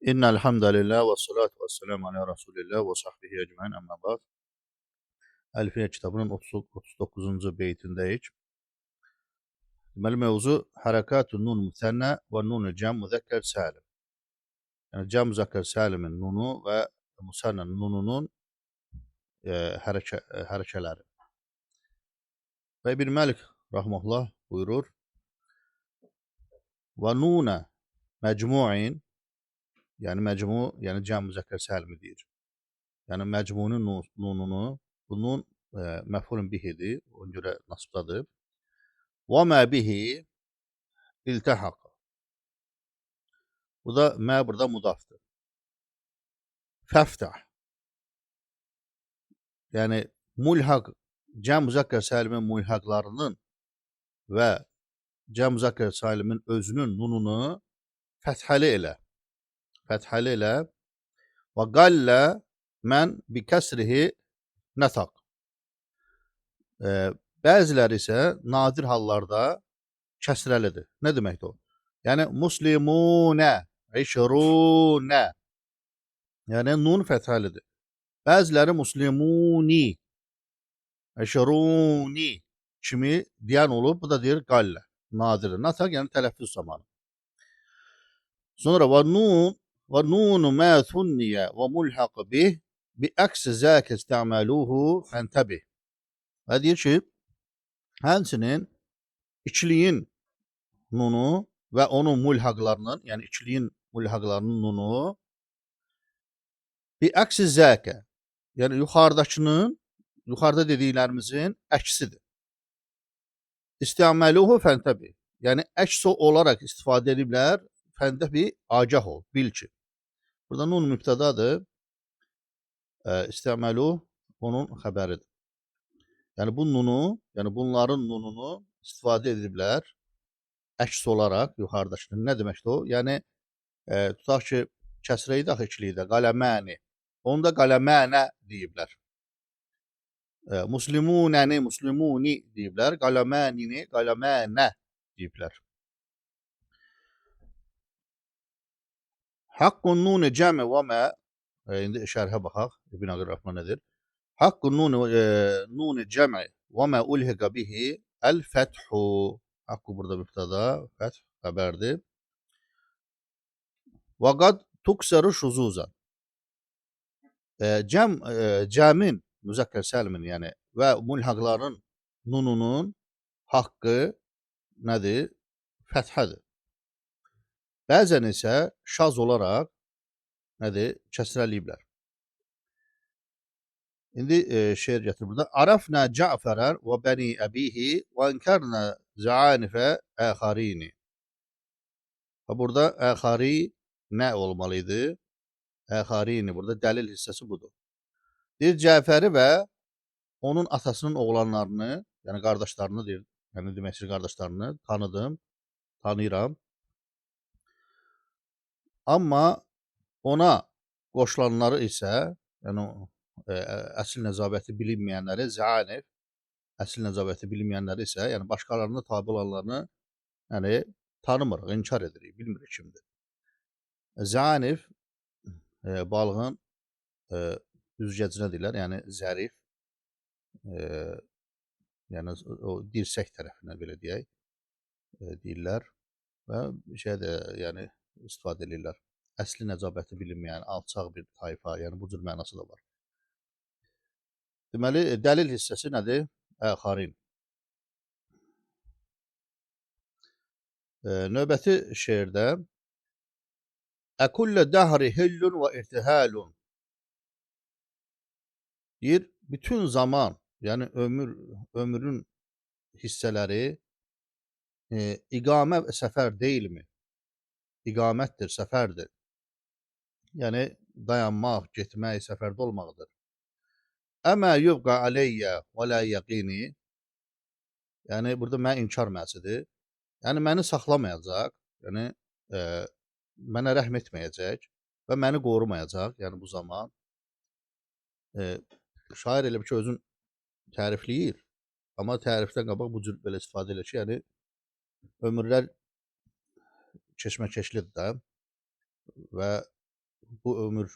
İnnel hamdəlillah və salatu vesselamu ala Rasulillah və sahbihi ecmaîn. Amma ba'd. Əlfiyə kitabının 39-cu beytindəyik. Deməli mövzu hərəkatun nun müsənnə və nun cəm müzəkkər salim. Yəni cəm müzəkkər salimin nunu və müsənnə nununun hərəkələri. Və İbn Məlik rahmetullah buyurur: "Və nuna məcmu'in", yəni məcmu, yəni cəm müzəkkər salimi deyir. Yəni məcmunun nununu, bu nun məf'ulun bihidir, ona görə nasbdadır. Və mə bihi iltəhaq. Bu da mə burada mudafdır. Fəftah. Yəni mulhaq, cəm müzəkkər salimin mulhaqlarının və cəm müzəkkər salimin özünün nununu fəthəli elə. Fəthəli elə. Və qallə mən bi kəsrihi nətaq. Bəziləri isə nadir hallarda kəsrəlidir. Nə deməkdir o? Yəni muslimunə, işrunə. Yəni nun fəthəlidir. Bəziləri muslimuni, işruni kimi deyən olub. Bu da deyir qallə, nadirdir. Nataq yəni tələffüz zamanı. Sonra və nun və nunu mə thunniyə və mulhaq bih bi əks zəkə istəməluhu fəntəbih. Və deyir ki, həmçinin ikiliyin nunu və onun mulhaqlarının, yəni ikiliyin mulhaqlarının nunu bi əksi zəkə, yəni yuxarıdakının, yuxarıda dediklərimizin əksidir. İstəməluhu fəntəbi, yəni əks olaraq istifadə ediblər, fəntəbi agah ol, bil ki. Burada nun mübtədadır, istəməluh onun xəbəridir. Yəni bu nunu, yəni bunların nununu istifadə ediblər əks olaraq yuxarıdakının. Nə deməkdir o? Yəni tutaq ki, kəsrə idi axı ikilikdə, qələməni. Onu da qələmənə deyiblər. Muslimunəni, muslimuni deyiblər. Qələmənini, qələmənə deyiblər. Haqqun nuni cəmi və mə, indi şərhə baxaq, İbn Aqil Rəhman nədir? Haqqun nuni cəmi və mə ulhiqə bihi əl-fəthu. Haqqu burada mübtəda, fəth xəbərdir. Və qad tuksəru şuzuzan. Cəmin, müzəkkər səlimin, yəni və mulhaqların nununun haqqı nədir? Fəthədir. Bəzən isə şaz olaraq nədir? Kəsrəliyiblər. İndi şeir gətirir burada. Arafna Ca'fərər və bəni əbihi və inkərnə zəanifə əxarini. Və burada əxari nə olmalıydı? Əxarini. Burada dəlil hissəsi budur. Deyir, Cəfəri və onun atasının oğlanlarını, yəni qardaşlarını deyir, yəni demək istəyir qardaşlarını tanıdım, tanıyıram. Amma ona qoşulanları isə, yəni əsl nəcabəti bilinməyənləri, zəanif, əsl nəcabəti bilinməyənləri isə, yəni başqalarına tabi olanlarını, yəni tanımırıq, inkar edirik, bilmirik kimdir. Zəanif balığın üzgəcinə deyirlər, yəni zərif, yəni o dirsək tərəfinə belə deyək, deyirlər və şeydə, yəni istifadə edirlər. Əsli nəcabəti bilinməyən, alçaq bir tayfa, yəni bu cür mənası da var. Deməli, dəlil hissəsi nədir? Əxarin. Növbəti şeirdə Əkullə dəhri hillun və irtihalun. Deyir, bütün zaman, yəni ömrün hissələri iqamə və səfər deyilmi? İqamətdir, səfərdir. Yəni, dayanmaq, getmək, səfərdə olmaqdır. Əmə yubqa aleyyə və lə yəqini. Yəni, burada mən inkar mənsidir. Yəni, məni saxlamayacaq, yəni, mənə rəhm etməyəcək və məni qorumayacaq, yəni bu zaman. Şair elə bir ki, özün tərifləyir, amma tərifdən qabaq bu cür belə istifadə edir ki, yəni, ömürlər keşməkeşlidir də və bu ömür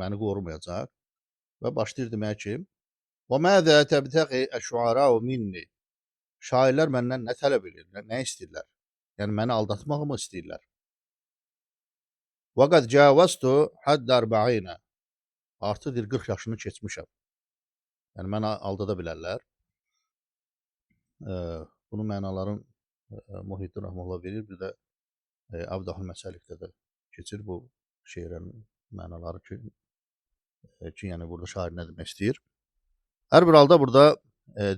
məni qorumayacaq və başlayır deməyə ki, və məzə təbtəği əş-şuarau minni. Şairlər məndən nə tələb edirlər, nə istəyirlər? Yəni məni aldatmaq mı istəyirlər? Və qad cavastu hadd arba'ina. Artıq deyir 40 yaşını keçmişəm. Yəni məni aldada bilərlər. Bunun mənaların Muhiddin Rəhməllah verir. Bir də Avdahül Məsəlikdə də keçir bu şeirin mənaları ki, yəni burada şair nə demək istəyir. Hər bir halda burada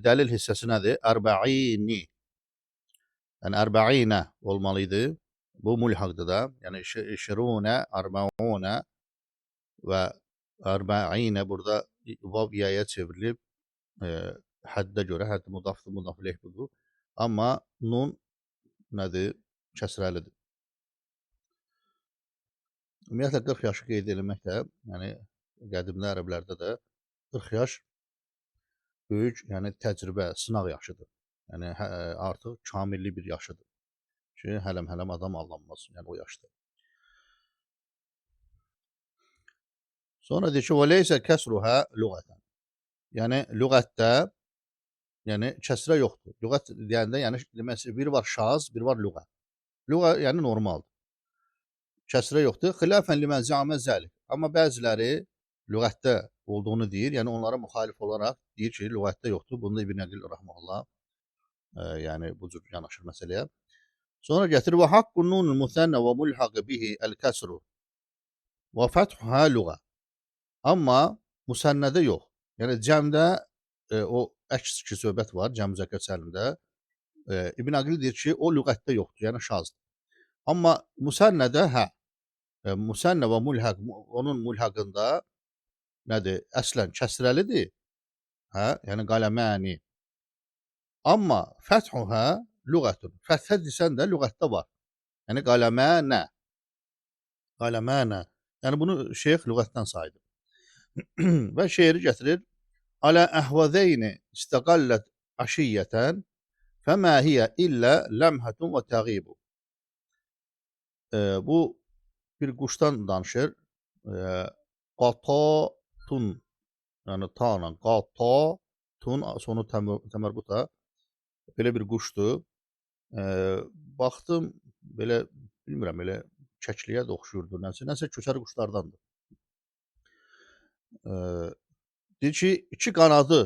dəlil hissəsi nədir? Ərba'ini. Yəni ərba'inə olmalı idi. Bu mulhaqdır da. Yəni işrunə, arbaunə və ərba'inə burada vav yaya çevrilib həddə görə, hədd mudafdır, mudaf ileyh budur. Amma nun nədir? Kəsrəlidir. Ümumiyyətlə 40 yaşı qeyd eləmək də, yəni qədimdə ərəblərdə də 40 yaş böyük, yəni təcrübə, sınaq yaşıdır. Yəni artıq kamilli bir yaşıdır ki, hələm-hələm adam aldanmaz, yəni o yaşda. Sonra deyir ki, وَلَيْسَ كَسْرُهَا لُغَةً. Yəni lüğətdə, yəni kəsrə yoxdur. Lüğət deyəndə, yəni demək bir var şaz, bir var lüğət. Lüğə yəni normaldır. Kəsrə yoxdur. Xilafən limən zəamə zəlik. Amma bəziləri lüğətdə olduğunu deyir. Yəni onlara müxalif olaraq deyir ki, lüğətdə yoxdur. Bunu da İbn Əqil rəhməhullah yəni bu cür yanaşır məsələyə. Sonra gətirir və haqqun nunul müsənnə və mulhaq bihi el-kəsru və fəthuha lüğə. Amma müsənnədə yox. Yəni cəmdə o əks ki söhbət var, cəm müzəkkər səlimdə. İbn Əqil deyir ki, o lüğətdə yoxdur, yəni şazdır. Amma müsənnədə hə. Müsənnə və mulhaq, onun mulhaqında nədir? Əslən kəsrəlidir. Hə, yəni qələməni. Amma fəthuhə lüğətun. Fəthə desən də lüğətdə var. Yəni qələmənə. Qələmənə. Yəni bunu şeyx lüğətdən saydı. Və şeiri gətirir. Alə əhvəzeyni istəqallət aşiyyətən fəmə hiyə illə ləmhətun və təğibu. Bu bir quşdan danışır. Qatatun, yəni ta ilə qatatun, sonu təmərbuta belə bir quşdur. Baxdım, belə, bilmirəm, elə kəkliyə də oxşuyurdu, nəsə, nəsə köçəri quşlardandır. Deyir ki, iki qanadı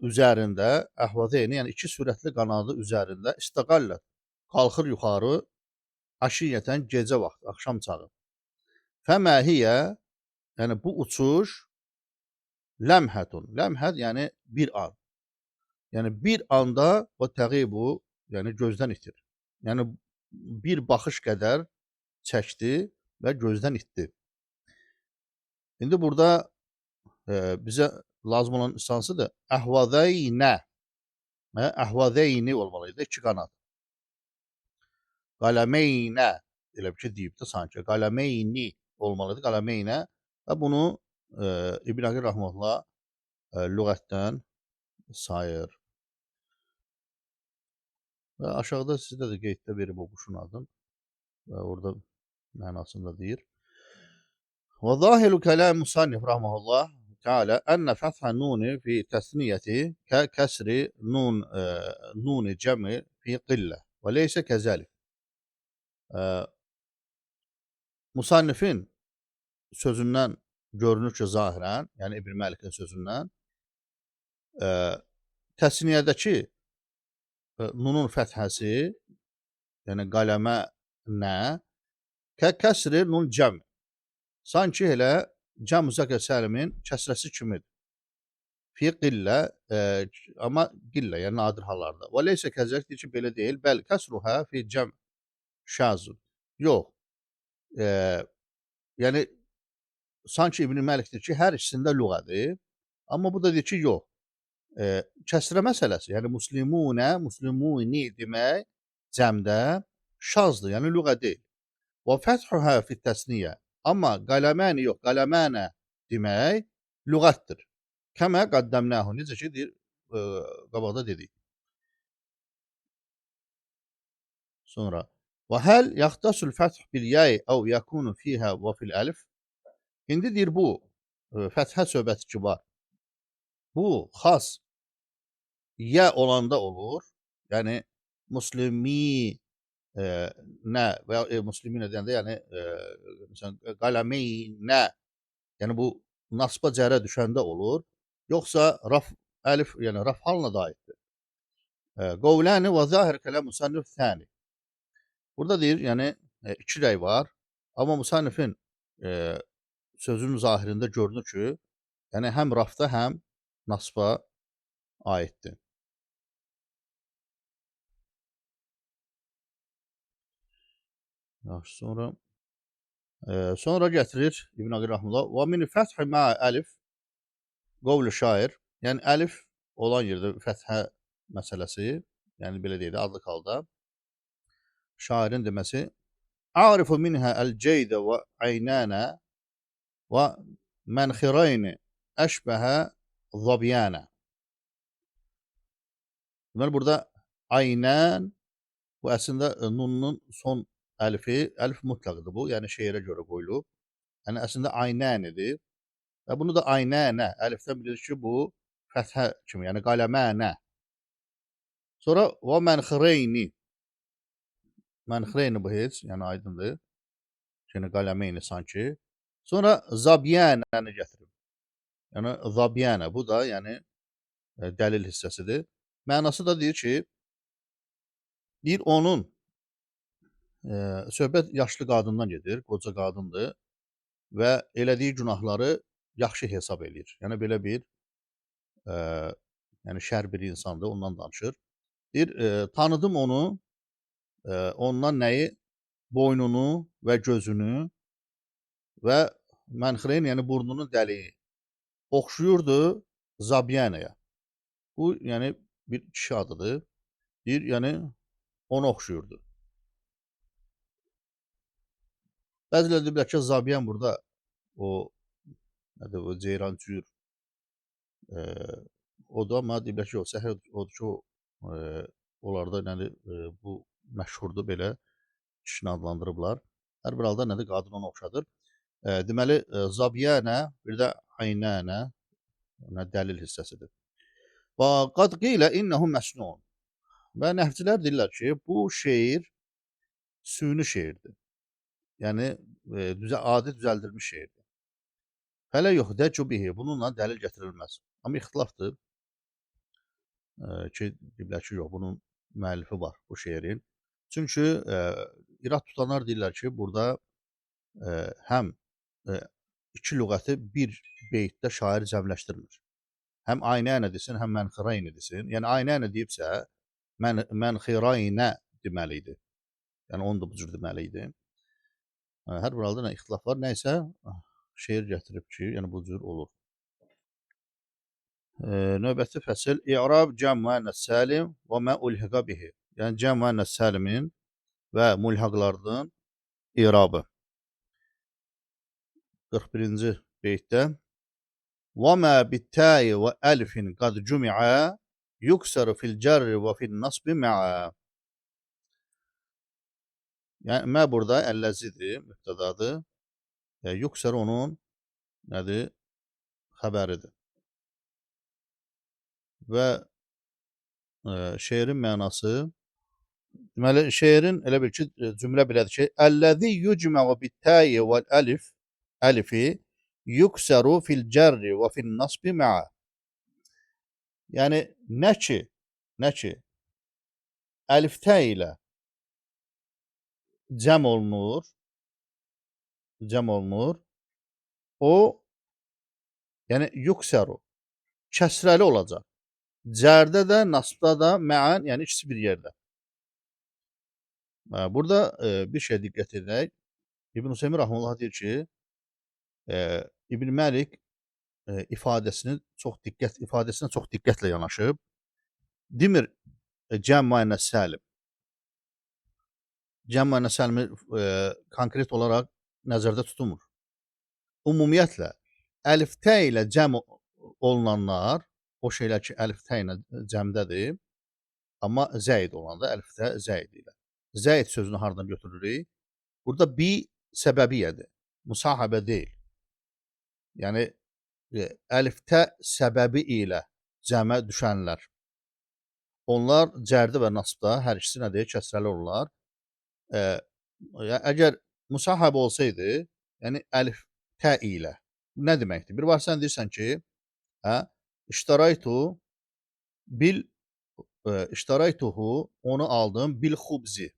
üzərində, əhvazeyni, yəni iki sürətli qanadı üzərində istəqallət, qalxır yuxarı, aşiyyətən gecə vaxt, axşam çağı. Fəmə hiyə, yəni bu uçuş ləmhətun. Ləmhət, yəni bir an. Yəni bir anda o təğibu, yəni gözdən itir. Yəni bir baxış qədər çəkdi və gözdən itdi. İndi burada bizə lazım olan hansıdır? Əhvazəynə. Əhvazəyni olmalıydı, iki qanad. Qələmeynə, elə bir şey deyib də sanki. Qələmeyni olmalıydı, qələmeynə. Və bunu İbn Əqil rəhməhullah lüğətdən sayır. Və aşağıda sizdə də qeyddə verib o quşun adını və orada mənasını da deyir. Və zahiru kəlam musannif rəhməhullah Teala enne fətha nuni fi təsniyyəti kə kəsri nun nuni cəmi fi qillə və leysə kəzəlik. Musannifin sözündən görünür ki, zahirən, yəni İbn Məlikin sözündən təsniyyədəki nunun fəthəsi, yəni qələmə nə, kə kəsri nun cəm. Sanki elə cəm müzəkkər səlimin kəsrəsi kimidir. Fi qillə, amma qillə, yəni nadir hallarda. Və leysə kəzəlik deyir ki, belə deyil. Bəl kəsruhə fi cəm şazun. Yox. Yəni, sanki İbn Məlik deyir ki, hər ikisində lüğədir. Amma bu da deyir ki, yox. Kəsrə məsələsi, yəni muslimunə, muslimuni demək cəmdə şazdır, yəni lüğə deyil. Və fəthuhə fi təsniyyə. Amma qələməni yox, qələmənə demək lüğətdir. Kəmə qəddəmnəhu, necə ki, deyir, qabaqda dedik. Sonra, və həl yaxtasul fəth bil yəy əv yəkunu fiyhə və fil əlif. İndi deyir bu fəthə söhbəti ki var. Bu xas yə olanda olur. Yəni muslimi nə və ya musliminə deyəndə, yəni məsələn qələmeynə, yəni bu nasba cərə düşəndə olur. Yoxsa raf əlif, yəni raf halına da aiddir. Qovləni və zahir kələm musannif thani. Burada deyir, yəni iki rəy var. Amma musannifin sözünün zahirində görünür ki, yəni həm rafda, həm nasba aiddir. Yaxşı, sonra gətirir İbn Aqil rəhməhullah və min fəthi ma əlif qovlu şair, yəni əlif olan yerdə fəthə məsələsi, yəni belə deyək də adlıq halda şairin deməsi arifu minhə əl-ceydə və aynənə və mənxirayni əşbəhə zabyanə. Deməli burada aynən bu əslində nunun son əlifi, əlif mutlaqdır bu, yəni şeirə görə qoyulub. Yəni əslində aynən idi. Və bunu da aynənə, əlifdən bilir ki, bu fəthə kimi, yəni qələmənə. Sonra və mənxireyni. Mənxireyni bu heç, yəni aydındır. Yəni qələmeyni sanki. Sonra zabyanəni gətirib. Yəni zabyanə, bu da yəni dəlil hissəsidir. Mənası da deyir ki, deyir onun söhbət yaşlı qadından gedir, qoca qadındır və elədiyi günahları yaxşı hesab eləyir. Yəni belə bir yəni şər bir insandır, ondan danışır. Deyir, tanıdım onu, ondan nəyi? Boynunu və gözünü və mənxireyn, yəni burnunun dəliyi oxşuyurdu Zabyanaya. Bu, yəni bir kişi adıdır. Deyir, yəni ona oxşuyurdu. Bəziləri deyiblər ki, Zabyan burada o nədir, o ceyran cüyür o da, amma deyiblər ki, yox, səhih odur ki, o, onlarda nədir, bu məşhurdur, belə kişini adlandırıblar. Hər bir halda nədir, qadın ona oxşadır. Deməli, Zabyanə, bir də aynənə dəlil hissəsidir. Və qad qilə innehu məsnun. Və nəhvçilər deyirlər ki, bu şeir süni şeirdir. Yəni, adi düzəldilmiş şeirdir. Fələ yuhdəcu bihi, bununla dəlil gətirilməz. Amma ixtilafdır ki, deyirlər ki, yox, bunun müəllifi var bu şeirin. Çünki irad tutanlar deyirlər ki, burada həm iki lüğəti bir beytdə şair cəmləşdirmir. Həm aynənə desin, həm mənxiraynə desin. Yəni, aynənə deyibsə, mənxiraynə deməli idi. Yəni, onu da bu cür deməli idi. Hər bir halda nə ixtilaf var, nə isə şeir gətirib ki, yəni bu cür olur. Növbəti fəsil İ'rab cəm müənnəs salim və mə ulhiqa bihi. Yəni cəm müənnəs salimin və mulhaqlarının i'rabı. 41-ci beytdə və mə bittəyi və əlifin qad cümiə yuksəru fil cərri və fil nasbi məə. Yəni mə burada əlləzidir, mübtədadır. Yuksər onun nədir? Xəbəridir. Və şeirin mənası, deməli, şeirin elə bil ki, cümlə belədir ki, Əlləzi yucməu bittəyi vəl əlif, əlifi yuksəru fil cərri və fil nasbi məə. Yəni, nə ki, əlif-tə ilə cəm olunur, o, yəni yuksəru, kəsrəli olacaq. Cərdə də, nasbda da, məən, yəni ikisi bir yerdə. Burada bir şeyə diqqət edək. İbn Hüseyin rəhməhullah deyir ki, İbn Məlik ifadəsinə çox diqqətlə yanaşıb. Demir cəm müənnəs salim. Cəm müənnəs salimi konkret olaraq nəzərdə tutulmur. Ümumiyyətlə, əlif-tə ilə cəm olunanlar, o şeylər ki, əlif-tə ilə cəmdədir, amma zəid olanda əlif-tə zəid ilə. Zəid sözünü hardan götürürük? Burada bi səbəbiyyədir, müsahibə deyil. Yəni əlif-tə səbəbi ilə cəmə düşənlər. Onlar cərdə və nasbda hər ikisi nədir? Kəsrəli olurlar. Əgər musahab olsaydı, yəni əlif-tə ilə nə deməkdir? Bir var sən deyirsən ki, hə, iştaraytu bil iştaraytuhu, onu aldım bil xubzi.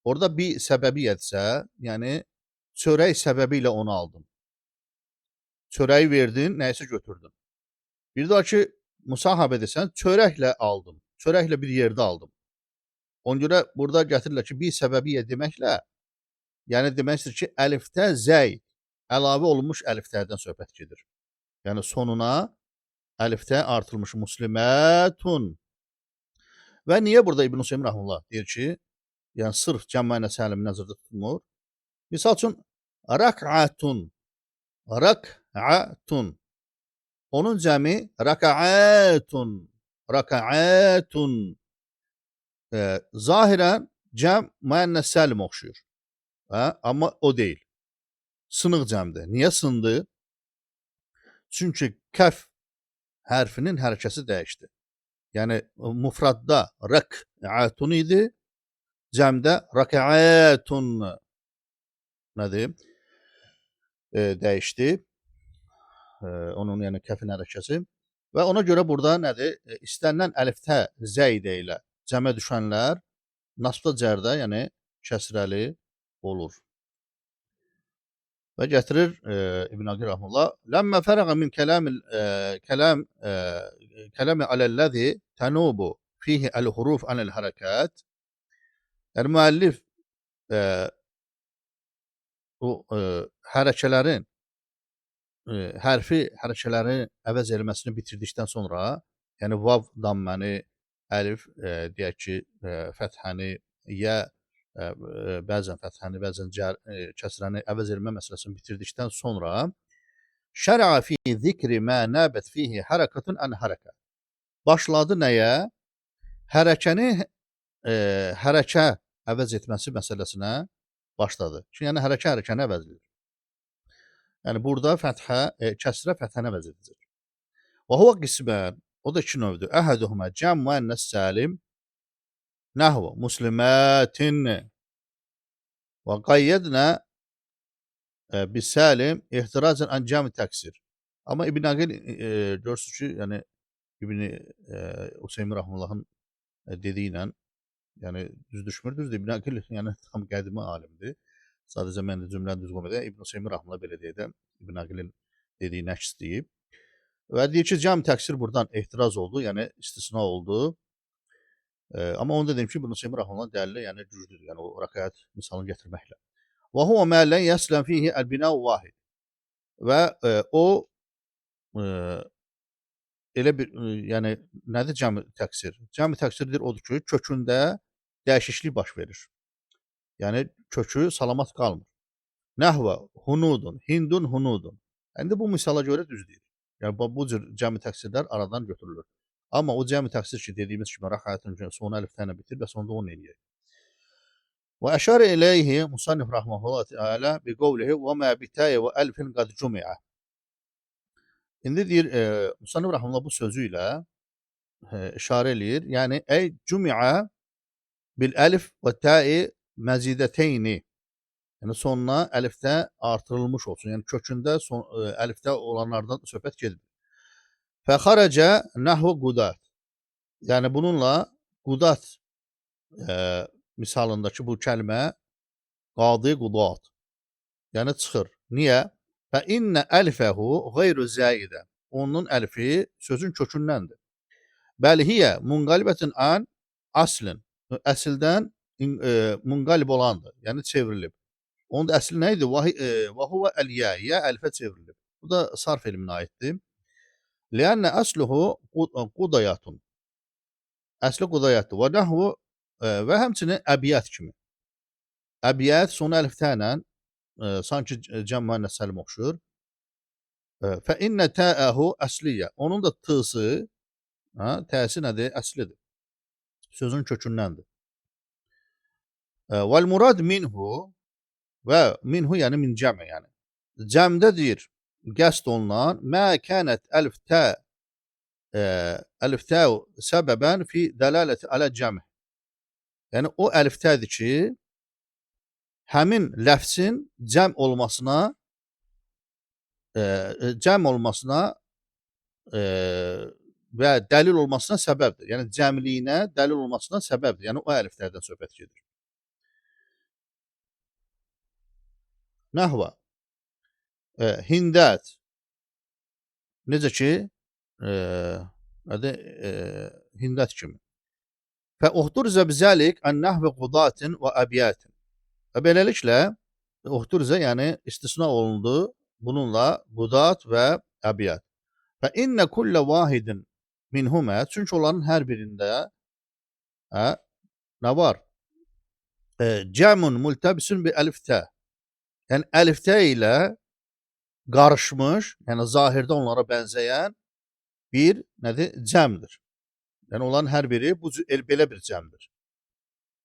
Orada bir səbəbiyyətsə, yəni çörək səbəbi ilə onu aldım. Çörəyi verdin, nəyisə götürdün. Bir daha ki, musahab edirsən, çörəklə aldım. Çörəklə bir yerdə aldım. Ona görə burada gətirirlər ki, bir səbəbiyyə deməklə, yəni demək istəyir ki, əlifdə zəyd, əlavə olunmuş əliflərdən söhbət gedir. Yəni sonuna əlifdə artırılmış muslimətun. Və niyə burada İbn Hüseyin rəhməllah deyir ki, yəni sırf cəm müənnəs səlim nəzərdə tutulmur? Misal üçün, rak'atun, rak'atun. Onun cəmi rak'atun, rak'atun. Zahirən cəm müənnəs səlim oxşuyur. Hə? Amma o deyil. Sınıq cəmdir. Niyə sındı? Çünki kəf hərfinin hərəkəsi dəyişdi. Yəni mufradda rak'atun idi, cəmdə rak'atun nədir? Dəyişdi. Onun yəni kəfin hərəkəsi. Və ona görə burada nədir? İstənilən əlifdə zəyd ilə cəmə düşənlər nasbda cərdə, yəni kəsrəli olur. Və gətirir İbn Aqil rəhməllah, "Ləmmə fərəğə min kəlamil kəlam kəlami aləl-ləzi tənubu fihi el-huruf anil hərəkət." Yəni müəllif o hərəkələrin hərfi hərəkələrin əvəz eləməsini bitirdikdən sonra, yəni vav damməni, əlif deyək ki, fəthəni, yə bəzən fəthəni, bəzən kəsrəni əvəz eləmə məsələsini bitirdikdən sonra şər'a fi zikri mə nəbət fihi hərəkətun ən hərəkə. Başladı nəyə? Hərəkəni hərəkə əvəz etməsi məsələsinə başladı. Çünki yəni hərəkə hərəkəni əvəz edir. Yəni burada fəthə, kəsrə fəthəni əvəz edəcək. Və huvə qismən, o da iki növdür. Əhəduhumə cəm müənnəs səlim nəhvə muslimətin və qayyədnə bisalim ehtiracən an cəmi təksir. Amma İbn Aqil görürsünüz ki, yəni İbn Hüseyin rəhməllahın dediyi ilə yəni düz düşmür. Düzdür, İbn Aqil yəni tam qədimi alimdir. Sadəcə mən də cümləni düz qoymadım. İbn Hüseyin rəhməllah belə deyir də, İbn Aqilin dediyi nəks deyib. Və deyir ki, cəm təksir buradan ehtiraz oldu, yəni istisna oldu. Amma onu da deyim ki, İbn Hüseyin rəhməllah dəlili, yəni güclüdür, yəni o rəqayət misalını gətirməklə. Və huve mə lə yəsləm fihi əl-binau vahid. Və o elə bir, yəni nədir cəmi təksir? Cəmi təksirdir odur ki, kökündə dəyişiklik baş verir. Yəni kökü salamat qalmır. Nəhvə hunudun, hindun hunudun. İndi bu misala görə düz deyir. Yəni bu cür cəmi təksirlər aradan götürülür. Amma o cəmi təksir ki, dediyimiz kimi rəxayətin sonu əliflərlə bitir və sonda onu eləyək. Və əşarə iləyhi musannif rahmehullah teala bi qovlihi və mə bitəyi və əlfin qad cumi'a. İndi deyir, musannif rahmehullah bu sözü ilə işarə eləyir. Yəni ey cumi'a bil əlif və təi məzidəteyni. Yəni sonuna əlifdə artırılmış olsun. Yəni kökündə son, əlifdə olanlardan söhbət gedir. Fəxarəcə nəhvu qudat. Yəni bununla qudat misalındakı bu kəlmə qadı qudat. Yəni çıxır. Niyə? Fə innə əlifəhu qeyru zəidə. Onun əlifi sözün kökündəndir. Bəli hiyə munqalibətun an aslin. Əsildən munqalib olandır. Yəni çevrilib. Onun da əsli nə idi? Və huvə əl-yə. Yə əlifə çevrilib. Bu da sarf elminə aiddir. Liənnə əsluhu qudayatun. Əsli qudayatdır. Və nəhvu və həmçinin əbiyyət kimi. Əbiyyət sonu əlifdə ilə sanki cəm müənnəs səlim oxşuyur. Fə innə təəhu əsliyyə. Onun da t-sı, təsi nədir? Əslidir. Sözün kökündəndir. Vəl murad minhu və minhu yəni min cəmi yəni. Cəmdə deyir, qəsd olunan mə kənət əlif tə əlif tə səbəbən fi dəlaləti alə cəmh. Yəni o əlif tədir ki, həmin ləfsin cəm olmasına və dəlil olmasına səbəbdir. Yəni cəmliyinə dəlil olmasına səbəbdir. Yəni o əlif tədən söhbət gedir. Nəhvə hindət necə ki hindət kimi. Fə uxturizə bizəlik ən nəhvi qudatin və əbiyyətin. Və beləliklə uxturizə, yəni istisna olundu bununla qudat və əbiyyət. Fə innə kullə vahidin minhumə, çünki onların hər birində nə var? Cəmun multəbisun bi əlif tə. Yəni əlif tə ilə qarışmış, yəni zahirdə onlara bənzəyən bir nədir? Cəmdir. Yəni onların hər biri bu belə bir cəmdir.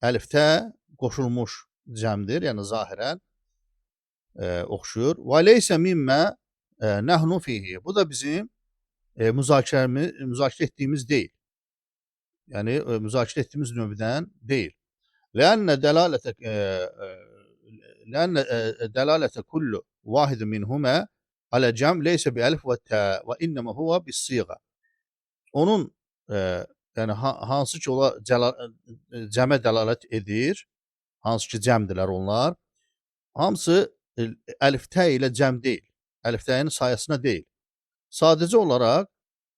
Əlif tə qoşulmuş cəmdir, yəni zahirən oxşuyur. Və leysə mimmə nəhnu fihi. Bu da bizim müzakirə etdiyimiz deyil. Yəni müzakirə etdiyimiz növdən deyil. Lənnə dəlalətə kullu vahid minhumə alə cəm leysə bi əlif və tə və innəmə huvə bis-siğə. Onun yəni hansı ki ola cəmə dəlalət edir, hansı ki cəmdirlər onlar, hamısı əlif tə ilə cəm deyil. Əlif təyin sayəsində deyil. Sadəcə olaraq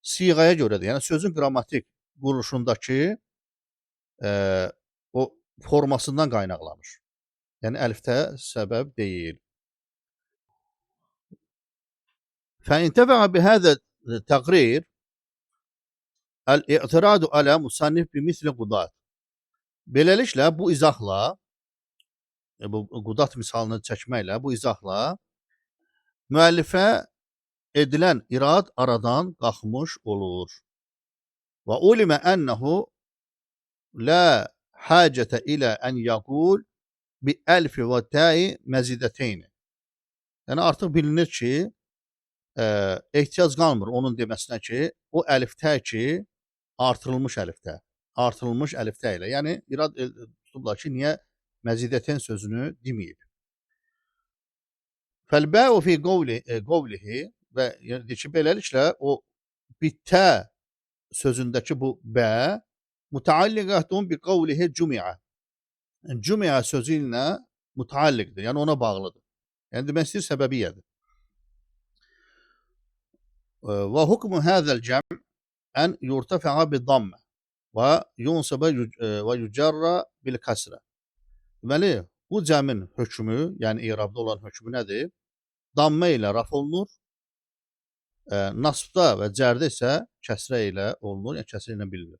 siğəyə görədir. Yəni sözün qrammatik quruluşundakı o formasından qaynaqlanır. Yəni əlif tə səbəb deyil. Fəintəfəə bihəzə təqrir el-i'tiradu alə musannif bimisli qudat. Beləliklə bu izahla, bu qudat misalını çəkməklə, bu izahla müəllifə edilən irad aradan qalxmış olur. Və ulimə ənəhu la hacətə ilə ən yaqul bi əlfi və təi məzidəteyni. Yəni artıq bilinir ki, ehtiyac qalmır onun deməsinə ki, o əlif tə ki, artırılmış əlif tə, artırılmış əlif tə ilə. Yəni irad tutublar ki, niyə məzidəteyn sözünü deməyib. Fəlbəu fi qovlihi və yəni ki, beləliklə o bitə sözündəki bu bə mütealliqətun bi qovlihi cümia. Cümia sözü ilə mütealliqdir, yəni ona bağlıdır. Yəni demək istəyir səbəbiyyədir. Və hukmu həzəl cəm ən yurtəfəə bi dammə və yunsəbə və yücərrə bil kəsrə. Deməli, bu cəmin hökmü, yəni irabda olan hökmü nədir? Dammə ilə raf olunur, nasbda və cərdə isə kəsrə ilə olunur, yəni kəsrə ilə bilinir.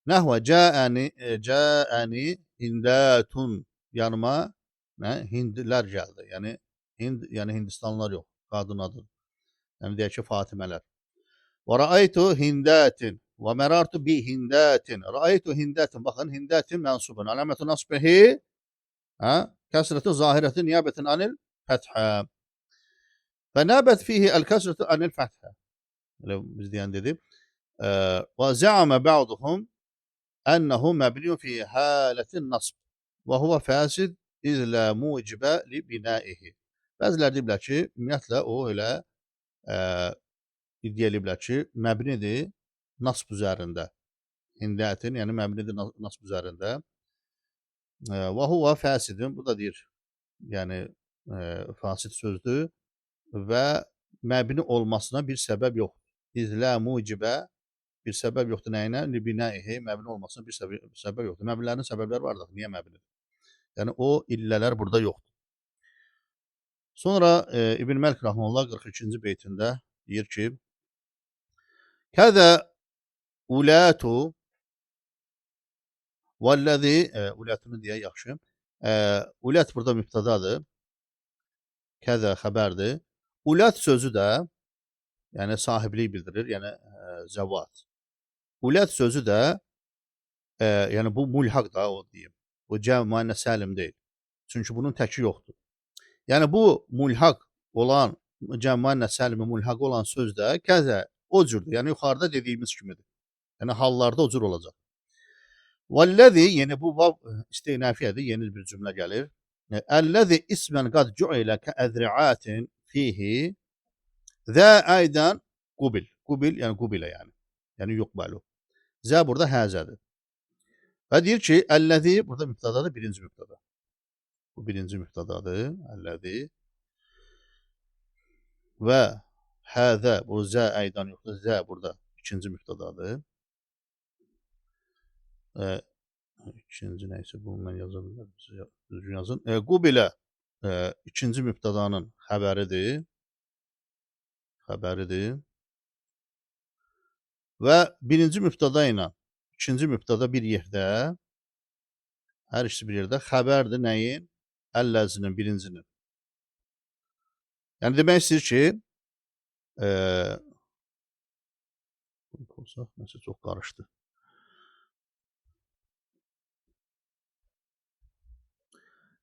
Nəhvə cəəni hindətun, yanıma nə? Hindlər gəldi. Yəni Hind, yəni Hindistanlılar yox, qadın adıdır. Yəni deyək ki, Fatimələr. Və rəaytu hindətin və mərartu bi hindətin. Rəaytu hindətin, baxın, hindətin mənsubun. Əlamətu nasbihi kəsrəti zahirəti niyabətin anil fəthə. Və nəbət fihi əl-kəsrətu anil fəthə. Elə biz deyən dedi. Və zəamə bə'duhum ənəhu məbniyun fi halətin nasb və huvə fəsid izlə mucibə li binaihi. Bəziləri deyiblər ki, ümumiyyətlə o elə iddia eləyiblər ki, məbnidir nasb üzərində. Hindətin, yəni məbnidir nasb üzərində. Və huvə fəsidin, bu da deyir, yəni fasid sözdür və məbni olmasına bir səbəb yoxdur. İzlə mucibə bir səbəb yoxdur nəyinə? Libinaihi, məbni olmasına bir səbəb yoxdur. Məbnilərin səbəbləri vardır. Niyə məbnidir? Yəni o illələr burada yoxdur. Sonra İbn Məlik rəhməhullah 42-ci beytində deyir ki, Kəzə ulatu vəlləzi, ulatını deyə yaxşı, ulət burada mübtədadır, kəzə xəbərdir. Ulət sözü də, yəni sahiblik bildirir, yəni zəvat. Ulət sözü də, yəni bu mulhaq da o deyim, bu cəm müənnəs səlim deyil. Çünki bunun təki yoxdur. Yəni bu mulhaq olan cəm müənnəs səlimi mülhaq olan sözdə kəzə o cürdür. Yəni yuxarıda dediyimiz kimidir. Yəni hallarda o cür olacaq. Vəlləzi, yəni bu vav istinafiyyədir, yeni bir cümlə gəlir. Əlləzi ismən qad cu'ilə kəəzri'atin fihi zə aydan qubil. Qubil, yəni qubilə yəni. Yəni yuqbəlu. Zə burada həzədir. Və deyir ki, əlləzi burada mübtədadır, birinci mübtəda. Bu birinci mübtədadır, əlləzi. Və həzə, bu zə aydan yoxdur, zə burada ikinci mübtədadır. İkinci nəysə, bunu mən yaza bilmərəm, düzgün yazın. Qubilə ikinci mübtədanın xəbəridir. Xəbəridir. Və birinci mübtəda ilə ikinci mübtəda bir yerdə, hər ikisi bir yerdə xəbərdir nəyin? Əlləzinin, birincinin. Yəni demək istəyir ki, olsaq, nəsə çox qarışdı.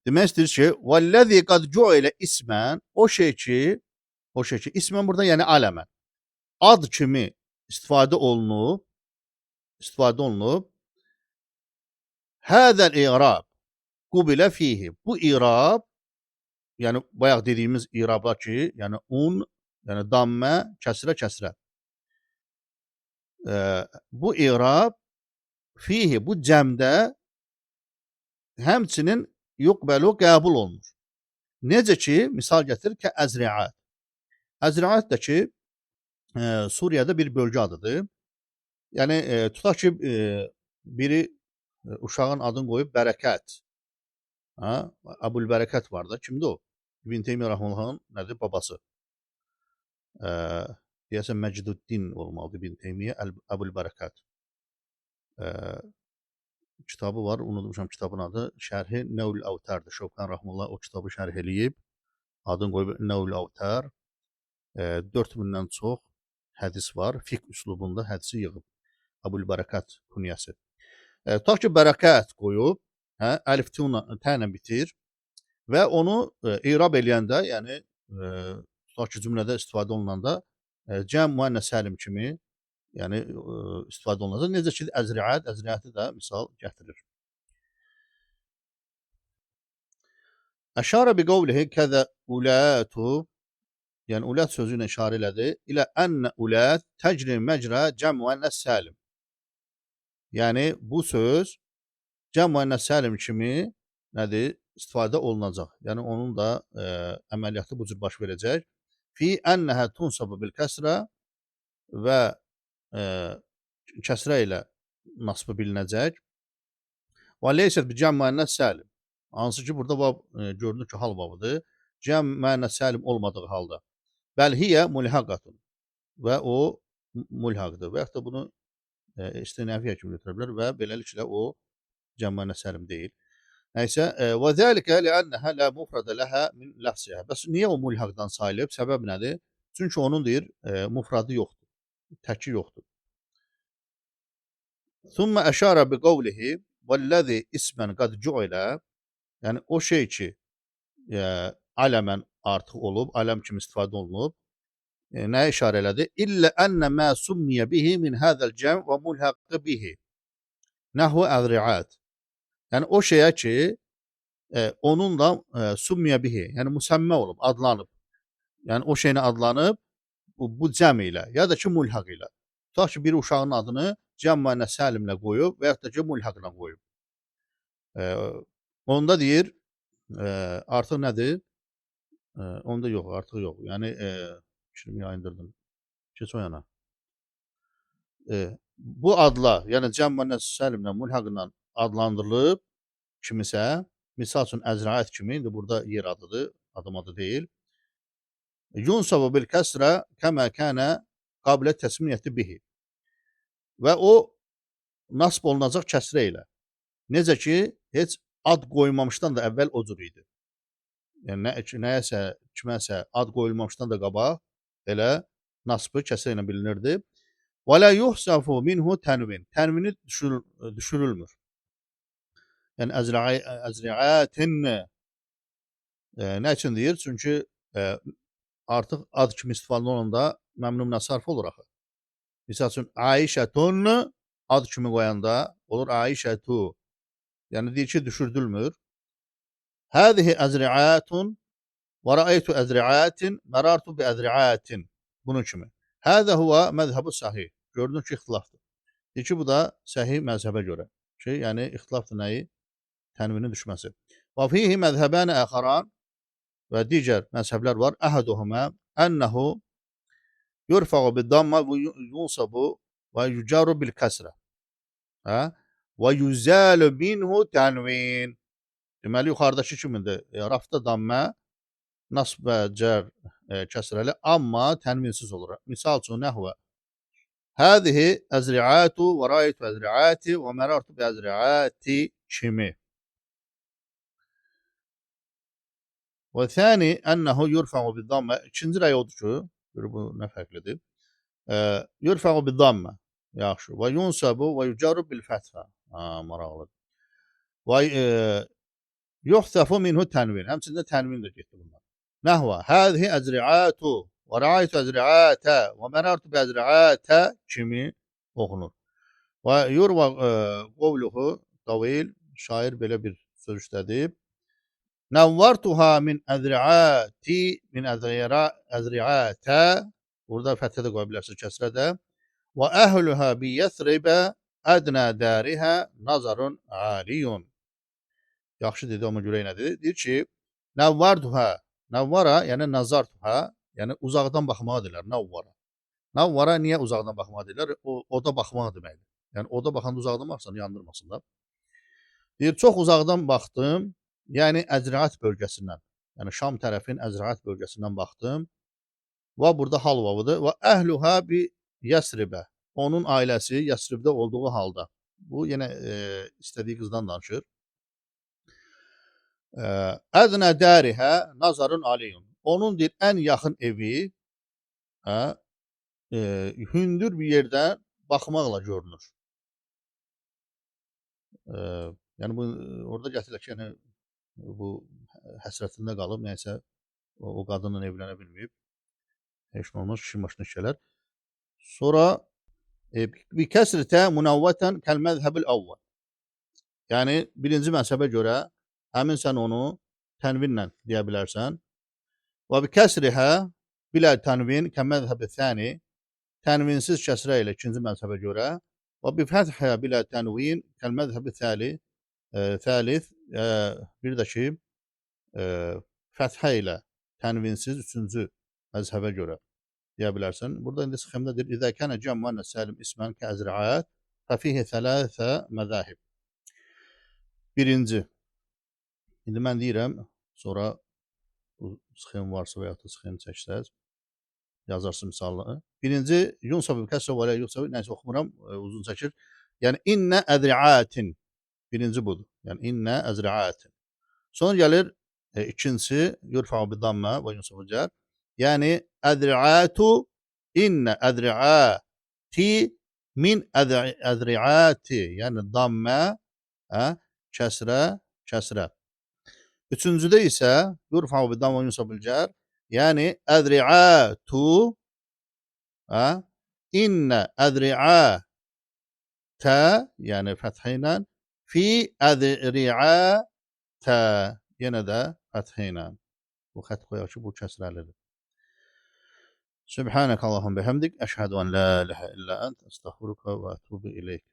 Demək istəyir ki, vəlləzi qad cu'ilə ismən, o şey ki, ismən burada yəni aləmən, ad kimi istifadə olunub, həzəl i'rab qubilə fihi. Bu i'rab, yəni bayaq dediyimiz i'rablar ki, yəni un, yəni dammə, kəsrə, kəsrə. Bu i'rab fihi, bu cəmdə həmçinin yuqbəlu qəbul olunur. Necə ki, misal gətirir ki, əzriat. Əzriat da ki, Suriyədə bir bölgə adıdır. Yəni, tutaq ki, biri uşağın adını qoyub Bərəkət. Hə? Əbul Bərəkət var da. Kimdir o? İbn Teymiyyə rəhməhullahın nədir? Babası. Deyəsən Məcduddin olmalıdır İbn Teymiyyə, Əbul Bərəkət. Kitabı var, unutmuşam kitabın adı. Şərhi Nəvl Avtərdir. Şövqən rəhməllah o kitabı şərh eləyib. Adını qoyub Nəvl Avtər. 4000-dən çox hədis var. Fiqh üslubunda hədisi yığıb. Əbul Bərəkət künyəsi. Tutaq ki, bərəkət qoyub, hə, əlif tə ilə bitir və onu irab eləyəndə, yəni tutaq ki, cümlədə istifadə olunanda cəm müənnəs səlim kimi, yəni istifadə olunacaq. Necə ki, əzriət, əzriəti də misal gətirir. Əşarə bi qovlihi kəzə ulətu, yəni ulət sözü ilə işarə elədi, ilə ənə ulət təcri məcrə cəm müənnəs səlim. Yəni bu söz cəm müənnəs səlim kimi nədir? İstifadə olunacaq. Yəni onun da əməliyyatı bu cür baş verəcək. Fi ənəhə tunsabu bil kəsrə və kəsrə ilə nasbı bilinəcək. Və leysət bi cəm müənnəs səlim. Hansı ki, burada vav, görünür ki, hal vavıdır. Cəm müənnəs səlim olmadığı halda. Bəl hiyə mulhaqatun. Və o mulhaqdır. Və yaxud da bunu istinəfiyyə kimi götürə bilər və beləliklə o cəm müənnəs səlim deyil. Nəysə, və zəlikə li'annəhə la mufradə ləhə min ləfsihə. Bəs niyə o mulhaqdan sayılıb? Səbəb nədir? Çünki onun deyir, mufradı yoxdur. Təki yoxdur. Thumma əşarə bi qavlihi vəlləzi ismən qad cu'ilə, yəni o şey ki, aləmən artıq olub, aləm kimi istifadə olunub, nəyə işarə elədi? İllə ənə mə summiyə bihi min həzəl cəm və mulhaqı bihi. Nəhvə əzriat. Yəni o şeyə ki, onun da summiyə bihi, yəni müsəmmə olub, adlanıb. Yəni o şeyini adlanıb bu cəm ilə, ya da ki mulhaq ilə. Tutaq ki, bir uşağın adını cəm müənnəs səlimlə qoyub və yaxud da ki mulhaqla qoyub. Onda deyir, artıq nədir? Onda yox, artıq yox. Yəni, fikrimi yayındırdım. Keç o yana. Bu adla, yəni cəm müənnəs səlimlə, mulhaqla adlandırılıb kimisə, misal üçün əzraət kimi, indi burada yer adıdır, adım adı deyil. Yunsabu bil kəsrə kəmə kənə qabilə təsmiyyəti bihi. Və o nasb olunacaq kəsrə ilə. Necə ki, heç ad qoyulmamışdan da əvvəl o cür idi. Yəni, nəyəsə, kiməsə ad qoyulmamışdan da qabaq elə nasbı kəsrə ilə bilinirdi. Və lə yuhsafu minhu tənvin. Tənvini düşürülmür. Yəni, əzriətin nə üçün deyir? Çünki artıq ad kimi istifadə olunanda məmnun minə sərf olur axı. Misal üçün, Aişətun ad kimi qoyanda olur Aişətu. Yəni, deyir ki, düşürdülmür. Həzihi əzri'atun və rəaytu əzri'atin mərartu bi əzri'atin. Bunun kimi. Həzə huvə məzhəbu sahih. Görünür ki, ixtilafdır. Deyir ki, bu da səhih məzhəbə görə. Ki, yəni, ixtilafdır nəyi? Tənvinin düşməsi. Və fihi məzhəbəni əxaran və digər məzhəblər var. Əhəduhumə ənəhu yurfəğu bid-damma və yunsabu və yucaru bil kəsrə. Hə? Və yüzəlu minhu tənvin. Deməli, yuxarıdakı kimidir. Rafda dammə, nasb və cər kəsrəli, amma tənvinsiz olur. Misal üçün, nəhvə. Həzihi əzri'atu və raytu əzri'ati və mərartu bi əzri'ati kimi. Və thani ənəhu yurfəğu bid-dammə. İkinci rəy odur ki, görür bu nə fərqlidir. Yurfəğu bid-dammə. Yaxşı. Və yunsabu və yucaru bil fəthə. Maraqlıdır. Və yuhsəfu minhu tənvin. Həmçində tənvin də getdi bunlar. Nəhvə. Həzihi əzri'atu və rəaytu əzri'atə və mərartu bi əzri'atə kimi oxunur. Və yurva qovluhu tavil. Şair belə bir söz işlədib. Nəvvartuha min əzri'ati min əzri'atə. Burada fəthə də qoya bilərsiniz, kəsrə də. Və əhluha bi yəsribə ədnə dərihə nazarun aliyun. Yaxşı dedi, amma görək nə dedi. Deyir ki, nəvvartuha, nəvvara, yəni nazartuha, yəni uzaqdan baxmağa deyirlər, nəvvara. Nəvvara niyə uzaqdan baxmağa deyirlər? Oda baxmaq deməkdir. Yəni, oda baxanda uzaqdan baxsan, yandırmasın da. Deyir, çox uzaqdan baxdım, yəni Əzriat bölgəsindən, yəni Şam tərəfin Əzriat bölgəsindən baxdım. Və burada hal vavıdır. Və əhluha bi Yəsribə. Onun ailəsi Yəsribdə olduğu halda. Bu, yenə istədiyi qızdan danışır. Ədnə dərihə nazarun aliyun. Onun deyir, ən yaxın evi hündür bir yerdən baxmaqla görünür. Yəni, bu, orada gətirirlər ki, yəni, bu həsrətində qalıb, nəysə o qadınla evlənə bilməyib. Heç nə olmaz, kişinin başına iş gələr. Sonra bi kəsrətə munavvətən kəl məzhəbil əvvəl. Yəni, birinci məzhəbə görə həmin sən onu tənvinlə deyə bilərsən. Və bi kəsrihə bilə tənvin kəl məzhəbi thani, tənvinsiz kəsrə ilə ikinci məzhəbə görə. Və bi fəthə bilə tənvin kəl məzhəbi thalith, bir də ki, fəthə ilə tənvinsiz üçüncü məzhəbə görə deyə bilərsən. Burada indi sxemdə deyir, İzə kənə cəm müənnəs salim ismən kəəzri'at fəfihi thəlâsə məzahib. Birinci, indi mən deyirəm, sonra bu sxem varsa və yaxud da sxem çəksəz, yazarsın misalını. Birinci, yunsabı kəsrə və lə yunsabı, nəysə oxumuram, uzun çəkir. Yəni, innə əzri'atin. Birinci budur. Yəni, innə əzri'atin. Sonra gəlir ikincisi, yurfa'u bidammə və yunsabu cər. Yəni, əzri'atu, innə əzri'ati min əzri'ati. Yəni, dammə, kəsrə, kəsrə. Üçüncüdə isə, yurfa'u bidammə və yunsabu cər. Yəni, əzri'atu, innə əzri'atə, yəni fəthə ilə, fi əzri'atə, yenə də fəthə ilə. Bu xət qoyaq ki, bu kəsrəlidir. Sübhanəkə Allahumma bihamdik, əşhədu ən la ilahə illə ənt, əstəğfiruka və ətubu ileyk.